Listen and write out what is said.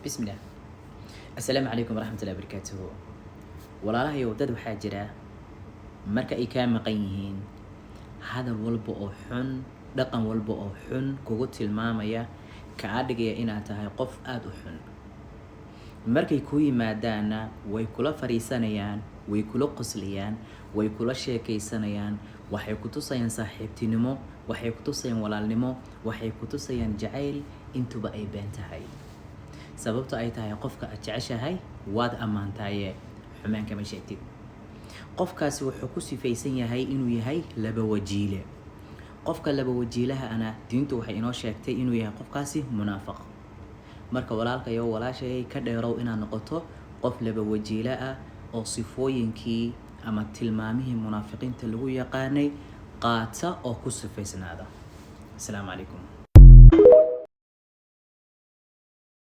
Bismillah. Assalaamu calaykum waraxmatullahi wabarakaatuhu. Walaalahayow, dad waxaa jira marka ay kaa maqan yihiin hadal walba oo xun, dhaqan walba oo xun kugu tilmaamaya, kaa dhigaya inaad tahay qof aada u xun. Markay kuu yimaadaanna way kula fariisanayaan, way kula qoslayaan, way kula sheekaysanayaan, waxay ku tusayaan saaxiibtinimo, waxay ku tusayaan walaalnimo, waxay ku tusayaan jacayl, intuba ay been tahay. Sababto ay tahay, qofka aad jeceshahay waad ammaantaaye, xumaan kama sheegtid. Qofkaasi wuxuu ku sifaysan yahay inuu yahay laba wajiile. Qofka laba wajiilaha ana diintu waxay inoo sheegtay inuu yahay qofkaasi munaafiq. Marka walaalkayo, walaashayay, ka dheerow inaad noqoto qof laba wajiile ah oo sifooyinkii ama tilmaamihii munaafiqiinta lagu yaqaanay qaata oo ku sifaysnaada. Asalaamu calaykum.